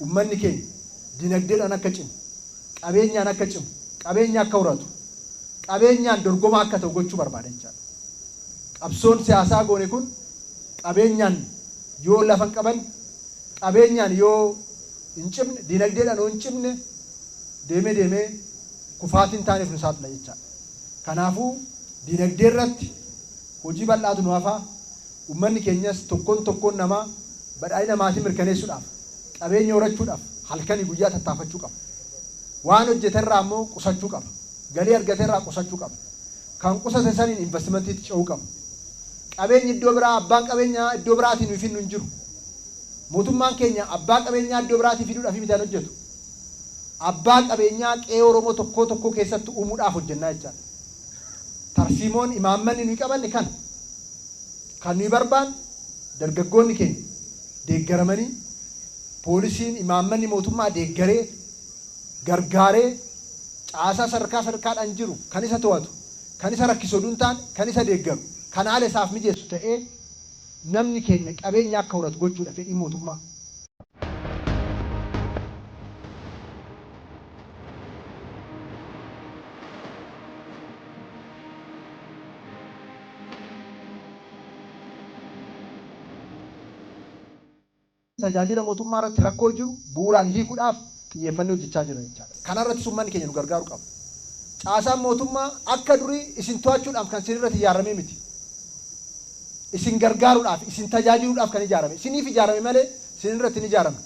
Uummanni keenya dinagdeedhaan akka cimu, qabeenyaan akka cimu, qabeenya akka horatu, qabeenyaan dorgomaa akka ta'u gochuu barbaada jechaadha. Qabsoon siyaasaa goone kun qabeenyaan yoo lafa hin qaban, qabeenyaan yoo hin cimne, dinagdeedhaan yoo hin cimne, deemee deemee kufaatiin taaneef nu saaxila jechaadha. Kanaafuu dinagdee irratti hojii bal'aatu nu hafaa. Uummanni keenyas tokkoon tokkoon namaa badhaadhina maatii mirkaneessuudhaaf, qabeenya horachuudhaaf halkanii guyyaa tattaafachuu qaba. Waan hojjeterraa immoo qusachuu qaba. Galii argaterraa qusachuu qaba. Kan qusate saniin investimantiitti ce'uu qaba. Qabeenyi iddoo biraa, abbaan qabeenyaa iddoo biraatiin nuyi finnu hin jiru. Mootummaan keenya abbaa qabeenyaa iddoo biraatii fiduudhaaf miti kan hojjetu. Abbaa qabeenyaa qe'ee Oromoo tokkoo tokkoo keessatti uumuudhaaf hojjennaa jechaadha. Tarsiimoon imaammanni nuyi qabanne kana. Kan nuyi barbaannu dargaggoonni keenya deeggaramanii, poolisiin imaammanni mootummaa deeggaree gargaaree, caasaa sadarkaa sadarkaadhaan jiru kan isa to'atu, kan isa rakkisu oduu hin taane, kan isa deeggaru, kan haala isaaf mijeessu ta'ee namni keenya qabeenya akka horatu gochuudha fedhii mootummaa. Tajaajila mootummaa irratti rakkoo jiru bu'uuraan hiikuudhaaf xiyyeeffannee hojjechaa jira jechaadha. Kana irrattis uummanni keenya nu gargaaruu qaba. Caasaan mootummaa akka durii isin to'achuudhaaf kan isin irratti ijaaramee miti. Isin gargaaruudhaaf, isin tajaajiluudhaaf kan ijaarame. Isiniif ijaarame malee isin irratti hin ijaaramne.